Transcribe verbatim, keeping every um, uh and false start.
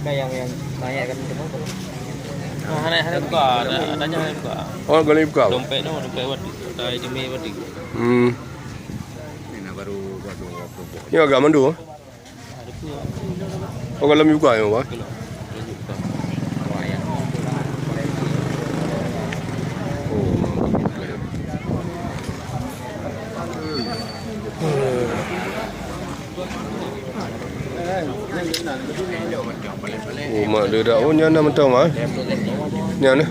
Bukan yang, yang banyak kan itu. Nah, hana, hana buka, ada, adanya hana buka. Oh, golom buka. Dompet tu, dompet batik, tai jemi batik. Hmm. Ini nak baru buat dua puluh. Ni agak mandu, eh? Ada dua. Oh, golom buka ya, Pak? Belum. Belum buka. Oh. Oh, mak dia dah. Oh, nyan dah mentang, ah. Nyan, eh.